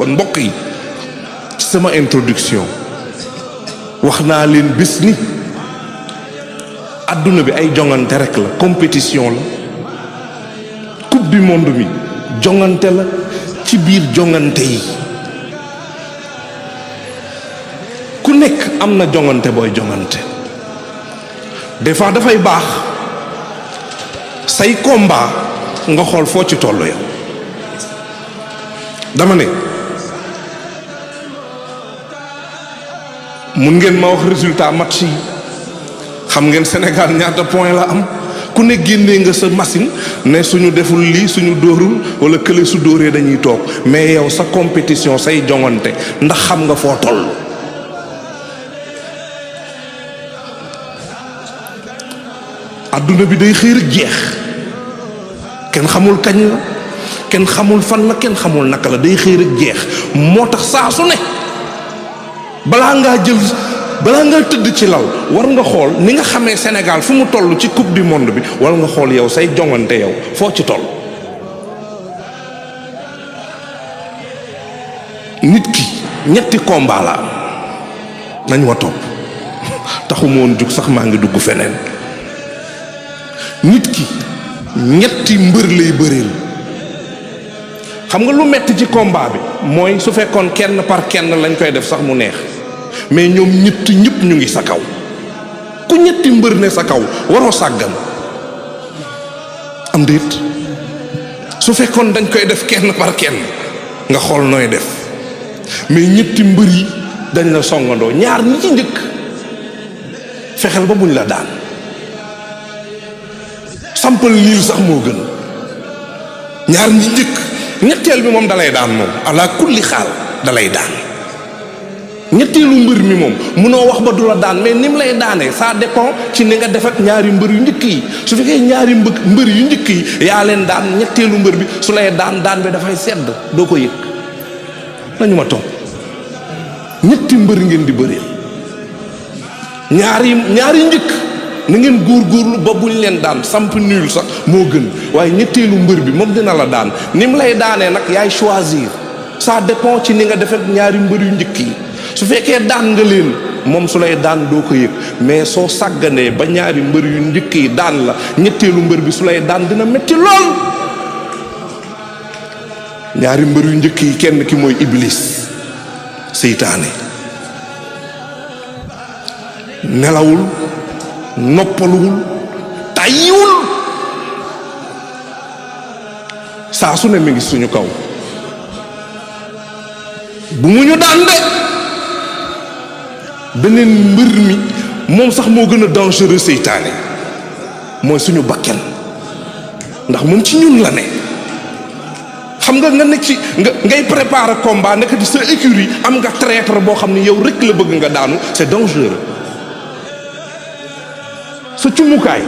kon mbokk yi ci sama introduction wax naa leen bis ni adduna bi ay jongante rek la, compétition la. coupe du monde mi jongante la, ci biir jongante yi ku nekk am na jongante booy jongante. des fois dafay baax say combat nga xool foo ci tollu yow. dama ne mun ngeen ma wax résultat match yi, xam ngeen Sénégal ñaata point la am, ku ne génnee nga sa machine ne suñu deful lii suñu dóorul wala kële su dóoree dañuy toog, mais yow sa compétition say jongante ndax xam nga foo toll. adduna bi day xëy rek jeex, kenn xamul kañ la, kenn xamul fan la, kenn xamul naka la, day xëy rek jeex. moo tax saa su ne balaa ngaa tëdd ci lal war nga xool ni nga xamee Sénégal fu mu toll ci coupe du monde bi, war nga xool yow say jongante yow foo ci toll. nit ki ñetti combat la am nañ wa topp taxuma woon jug sax maa ngi dugg feneen. nit ki ñetti mbër lay bëreel. xam nga lu metti ci combat bi mooy su fekkoon kenn par kenn lañ koy def sax mu neex, mais ñoom ñëpp ñu ngi sa kaw. ku ñetti mbër ne sa kaw waroo sàggan am déet. su fekkoon dañ koy def kenn par kenn nga xool nooy def, mais ñetti mbër yi dañ la songandoo. ñaar ñi ci njëkk fexeel ba buñ la daan, sampal liil sax moo gën. ñaar ñi njëkk, ñetteel bi moom dalay daan, moom ala kulli xaal dalay daan. ñetteelu mbër mi moom munoo wax ba du la daan, mais ni mu lay daanee ça dépend ci ni nga def ak ñaari mbër yu njëkk yi. su fekkee ñaari mbër yu njëkk yi yaa leen daan, ñetteelu mbër bi su lay daan bi dafay sedd, doo ko yëg. nañu ma toog, ñetti mbër ngeen di bëreel. ñaari njëkk na ngeen góorgóorlu ba buñ leen daan, samp nul sax moo gën, waaye ñetteelu mbër bi moom dina la daan. ni mu lay daanee nag yaay choisir, ça dépend ci ni nga def ak ñaari mbër yu njëkk yi. su fekkee daan nga leen, moom su lay daan doo ko yëg, mais soo sàgganee ba ñaari mbër yu njëkk yi daan la, ñetteelu mbër bi su lay daan dina metti lool. ñaari mbër yu njëkk yi kenn ki mooy iblis, seytaane. nelawul, noppaluwul, tàyyiwul, saa su ne mi ngi suñu kaw. bu mu ñu daan de. beneen mbër mi moom sax moo gën a dangereux seytaane, mooy suñu bakken, ndax moom ci ñun la ne. xam nga nekk ci ngay préparer combat, nekk ci sa écurie am nga traître boo xam ne yow rek la bëgg nga daanu, c'est dangereux. sa cumukaay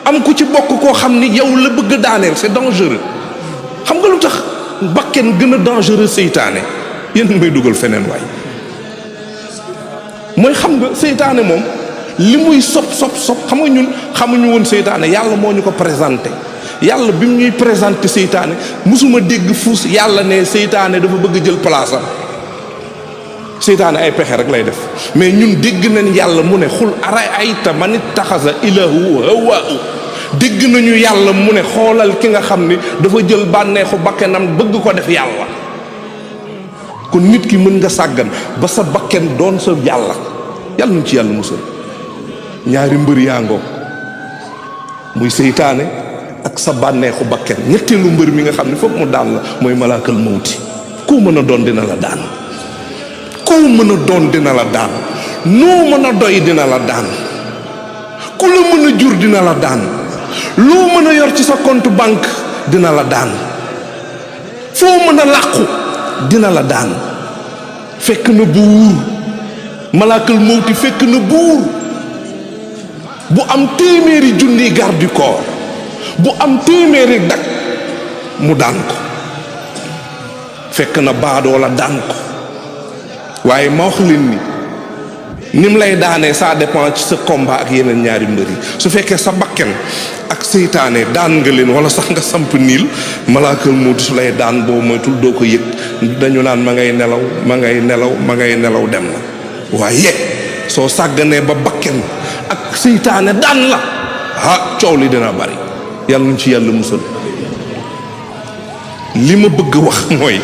am ku ci bokk koo xam ni yow la bëgg daaneel, c'est dangereux. xam nga lu tax bakken gën a dangereux seytaane? yéen may dugal feneen waay. mooy xam nga seytaane moom li muy sob xam nga ñun xamuñu woon seytaane, yàlla moo ñu ko présenté. yàlla bi mu ñuy présenté seytaane musuma dégg fuus yàlla ne seytaane dafa bëgg jël place am. seytaane ay pexe rek lay def, mais ñun dégg nañ yàlla mu ne xul ara'ayta man ittaxasa ilaahu hawaahu. dégg nañu yàlla mu ne xoolal ki nga xam ni dafa jël bànneexu bakkenam bëgg ko def yàlla. kon nit ki mën nga sàggan ba sa bakken doon sa yàlla nañ ci yàlla musal. ñaari mbër yaa ngoog, muy seytaane ak sa bànneexu bakken. ñetteelu mbër mi nga xam ne foog mu daan la mooy malaakal mawti. koo mën a doon dina la daan, koo mën a doon dina la daan, noo mën a doy dina la daan, ku la mën a jur dina la daan, loo mën a yor ci sa compte banque dina la daan, foo mën a làqu dina la daan. fekk na buur, malaakal mawti fekk na buur bu am téeméeri junni garde du corps, bu am téeméeri dak mu daan ko. fekk na baadoo la daan ko. waaye ma wax leen ni ni mu lay daanee ça dépend ci sa combat ak yeneen ñaari mbër yi. su fekkee sa bakken ak seytaane daan nga leen wala sax nga samp niil malaakal mawti su lay daan boo moytul doo ko yëg, dañu naan ma ngay nelaw ma ngay nelaw ma ngay nelaw dem na. waaye soo sàgganee ba bakken ak seytaane daan la coow li dina bari. yàlla nañ ci yàlla musal. li ma bëgg wax mooy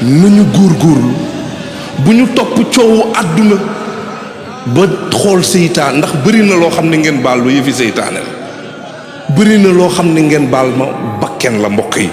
nañu góorgóorlu bu ñu topp coowu àdduna ba xool seytaan, ndax bëri na loo xam ne ngeen baal lu yëfi seytaane la, bëri na loo xam ne ngeen baal ma bakken la mbokk yi.